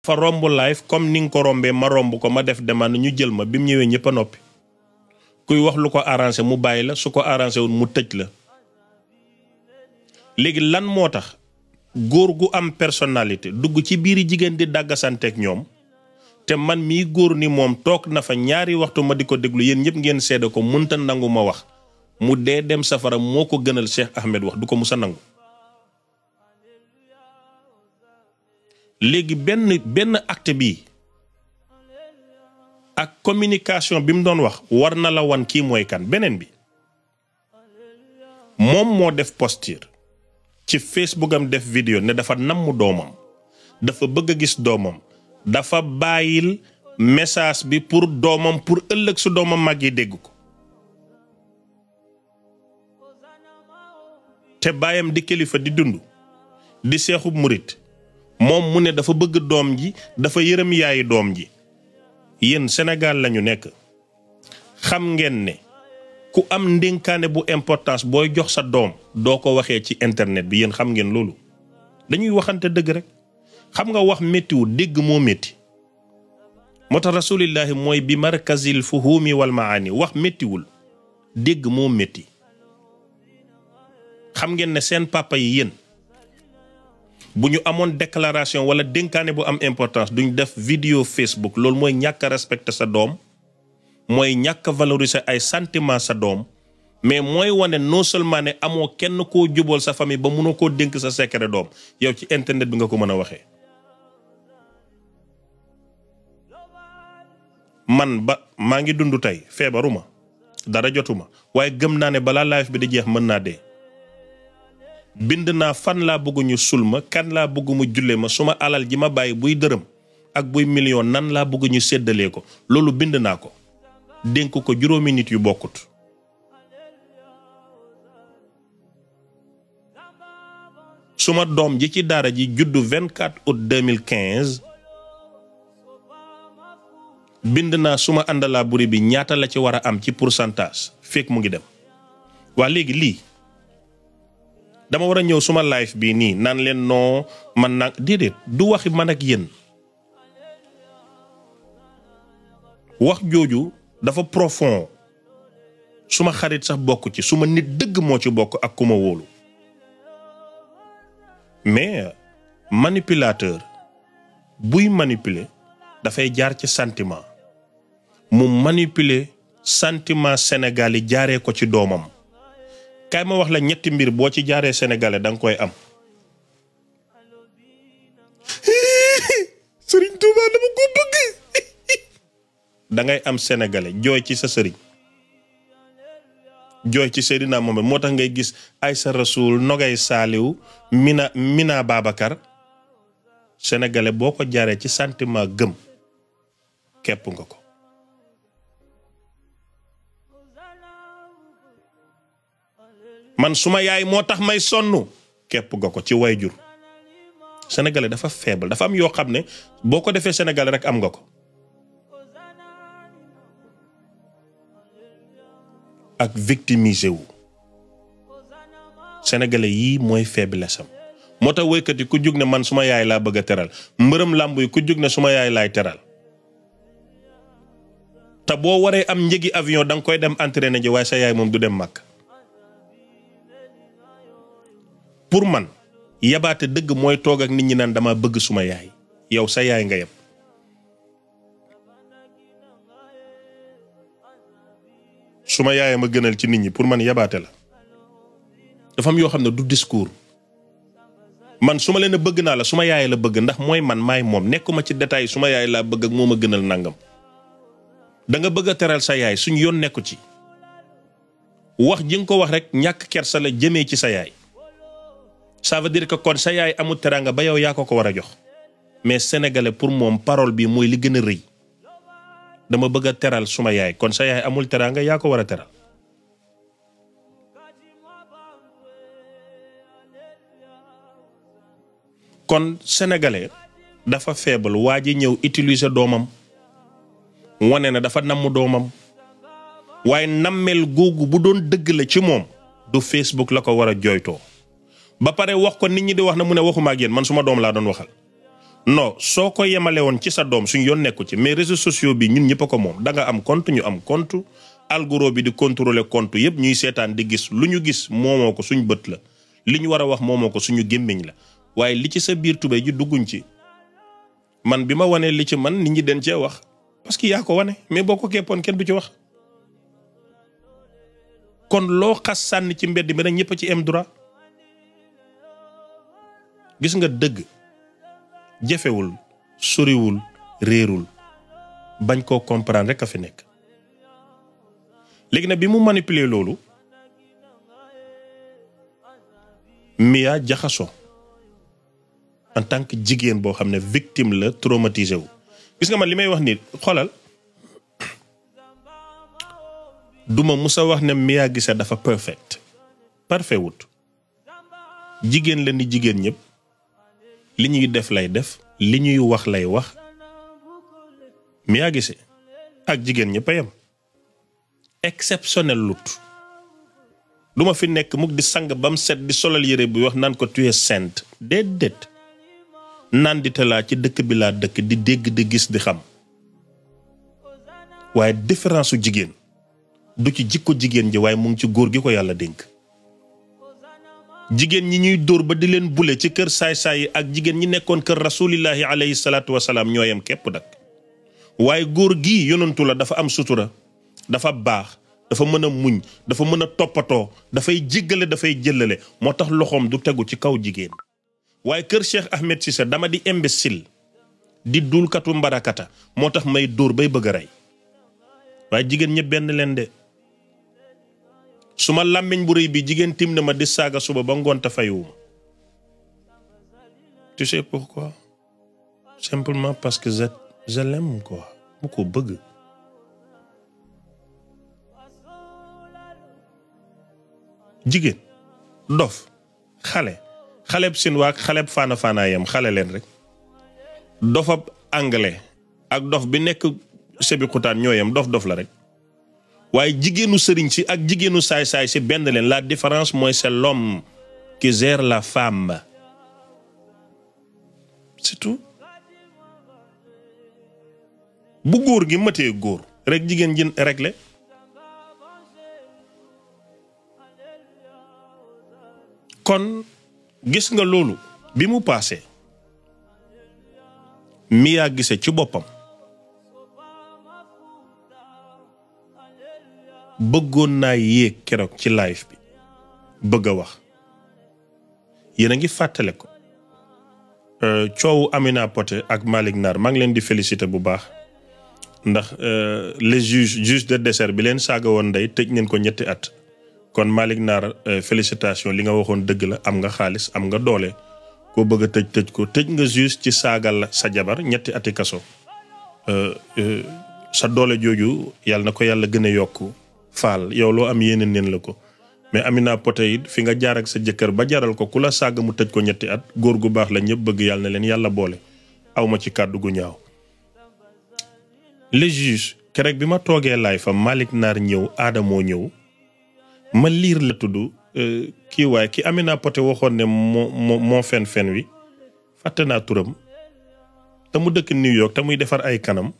fa romb live comme ni nga ko rombee ma romb ko ma def demande ñu jël ma bi mu ñëwee ñëpp a noppi kuy wax lu ko arrangé mu bàyyi la su ko arrangé wul mu tëj la léegi lan moo tax góor gu am personnalité dugg ci biiri jigéen di dàggasanteeg ñoom te man mii góor ni moom toog na fa ñaari waxtu ma di ko déglu yéen ñëpp ngeen seede ko mënta nangu ma wax mu dee dem safara moo ko gënal Cheikh Ahmed wax du ko musa nangu léegi benn acte bi ak communication bi mu doon wax war na la wan kii mooy kan beneen bi moom moo def posture ci Facebook am def vidéo ne dafa namm doomam dafa bëgg a gis doomam dafa bàyyil message bi pour doomam pour ëllëg su doomam màggee dégg ko te baayam di kilifa di dund di seexub murit moom mu ne dafa bëgg doom ji dafa yërëm yaayi doom ji yéen Sénégal lañu nekk xam ngeen ne ku am ndénkaane bu importance booy jox sa doom doo ko waxee ci internet bi yéen xam ngeen loolu dañuy waxante dëgg rek xam nga wax méttiwul dégg moo métti moo tax rasulillahi mooy bi markazil fuhumi wal maani wax méttiwul dégg moo métti xam ngeen ne seen papa yi yéen bu ñu amoon déclaration wala dénkaane bu am importance duñ def vidéo Facebook loolu mooy ñàkk a respecter sa doom mooy ñàkk a valoriser ay sentiment sa doom mais mooy wane non seulement ne amoo kenn koo jubal sa famille ba mënoo koo dénk sa secret doom yow ci internet bi nga ko mën a waxee. man ba maa ngi dund tey feebaruma dara jotuma waaye gëm naa ne balaa live bi di jeex mën naa dee. bind naa fan laa bëgg ñu sul ma kan laa bëgg mu julle ma suma alal ji ma bàyyi buy dërëm ak buy million nan laa bëgg ñu séddalee ko loolu bind naa ko dénk ko juróomi nit yu bokkut suma doom ji ci daara ji juddu 24 août 2015 bind naa suma àndalaa buri bi ñaata la ci war a am ci pourcentage fekk mu ngi dem waa léegi lii dama war a ñëw suma live bii nii naan leen noo man nag déedéet du waxi man ak yéen wax jooju dafa profond suma xarit sax bokk ci suma nit dëgg moo ci bokk ak ku ma wóolu mais manipulateur buy manipuler dafay jaar ci sentiment mu manipuler sentiment Sénégal yi jaaree ko ci doomam kaay ma wax la ñetti mbir boo ci jaaree sénégalais da nga koy am sëriñ Touba dama ko bëgg da ngay am sénégalais jooy ci sa sëriñ jooy ci Seydina Mohamed moo tax ngay gis Aïssa Rasoul Nogay Saaliw Mina Babacar sénégalais boo ko jaaree ci sentiment gëm képp nga ko man suma yaay moo tax may sonn képp nga ko ci wayjur sénégalais dafa faible dafa am yoo xam ne boo ko defee sénégalais rek am nga ko ak victimisé wu sénégalais yii mooy faiblesse am moo tax woykat yi ku jug ne man suma yaay laa bëgg a teral mbërëm làmb yi ku jug ne suma yaay laay teral te boo waree am njëgi avion da nga koy dem entraîné ji waaye sa yaay moom du dem màkk pour man yabaate dëgg mooy toog ak nit ñi naan dama bëgg suma yaay yow sa yaay nga yeb suma yaay ma gënal ci nit ñi pour man yabaate la dafa am yoo xam ne du discours man su ma leen a bëgg naa la suma yaay la bëgg ndax mooy man maay moom nekkuma ci détail suma yaay laa bëgg ak moo ma gënal nangam da nga bëgg a teral sa yaay suñ yoon nekku ci wax ji nga ko wax rek ñàkk kersa la jëmee ci sa yaay ça veut dire que kon sa yaay amul teraanga ba yow yaa ko war a jox mais sénégalais pour moom parole bi mooy li gën a rëy dama bëgg a teral suma yaay kon sa yaay amul teraanga yaa ko war a teral kon sénégalais dafa faible waa ji ñëw utiliser doomam wane na dafa namm doomam waaye nammel googu bu doon dëgg la ci moom du Facebook la ko war a jooytoo ba pare wax ko nit ñi di wax na mu ne waxuma ak yéen man suma doom laa doon waxal non soo ko yemale woon ci sa doom suñu yoon nekku ci mais réseaux sociaux bi ñun ñëpp a ko moom da nga am compte ñu am compte algoro bi di contrôler compte yëpp ñuy seetaan di gis lu ñu gis moomoo ko suñu bët la li ñu war a wax moomoo ko suñu gémmiñ la waaye li ci sa biir tubéy ji dugguñ ci man bi ma wanee li ci man nit ñi den cee wax parce que yaa ko wane mais boo ko keppoon kenn du ci wax kon loo xas sànni ci mbedd mi nag ñëpp a ci am droit gis nga dëgg jafewul soriwul réerul bañ koo comprendre rek a fi nekk léegi nag bi mu manipuler loolu Mia jaxaso en tant que jigéen boo xam ne victime la traumatisé wu gis nga man li may wax ni xoolal duma musa wax ne Mia Guissé dafa parfait wut jigéen la ni jigéen ñëpp li ñuy def lay def li ñuy wax lay wax Mia Guissé ak jigéen ñëpp a yem exceptionnel lut duma fi nekk mukk di sang bam set di solal yére bi wax naan ko tu es sainte déedéet naan di te laa ci dëkk bi laa dëkk di dégg di gis di xam waaye différence su jigéen du ci jikko jigéen ji waaye mu ngi ci góor gi ko yàlla dénk jigéen ñi ñuy dóor ba di leen bule ci kër saay-saay yi ak jigéen ñi nekkoon kër rasulillahi alayhi salaatu wasalaam ñooyam képp nag waaye góor gi yonantu la dafa am sutura dafa baax dafa mën a muñ dafa mën a toppatoo dafay jéggale dafay jëllale moo tax loxoom du tegu ci kaw jigéen waaye kër Cheikh Ahmed Cissé dama di imbécile di dulkatu mbarakata moo tax may dóor bay bëgg a rey waaye jigéen ñëpp benn leen de su ma làmmiñ bu rëy bi jigéen tim na ma di saaga suba ba ngoon te fayuwuma tu sais pourquoi simplement parce que je l'aime quoi mu ko bëgg jigéen dof xaleb sinwaa ak xaleb faana yam xale leen rek dofab anglais ak dof bi nekk sebi xutaan ñooyam dof la rek waaye jigéenu sëriñ si ak jigéenu saay-saay si benn leen la différence mooy c'est l'homme qui gère la femme c'est tout bu góor gi matee góor rek jigéen ji réglé kon gis nga loolu bi mu paasee Mia Guissé ci boppam bëggoon naa yéeg keroog ci live bi bëgg a wax yéen a ngi fàttale ko coowu Amina Poté ak Malick Nar maa ngi leen di féliciter bu baax ndax les juge de dessert bi leen saaga woon ndey tëj ngeen ko 2 at kon Malick Nar félicitation li nga waxoon dëgg la am nga xaalis am nga doole koo bëgg a tëj ko tëj nga juge ci saagal sa jabar 2 ati kaso sa doole jooju yàlla na ko yàlla gën a yokk faal yow loo am yéene neen la ko mais Amina Poté it fi nga jaar ak sa jëkkër ba jaral ko ku la saaga mu tëj ko 2 at góor gu baax la ñëpp bëgg yàlla na leen yàlla boole awma ci kàddu gu ñaaw le juge keroog bi ma toogee laay fa Malick Nar ñëw Adamo ñëw ma liir la tudd kii waaye ki Amina Poté waxoon ne moo fen wi fàtte naa turam te mu dëkk New York te muy defar ay kanam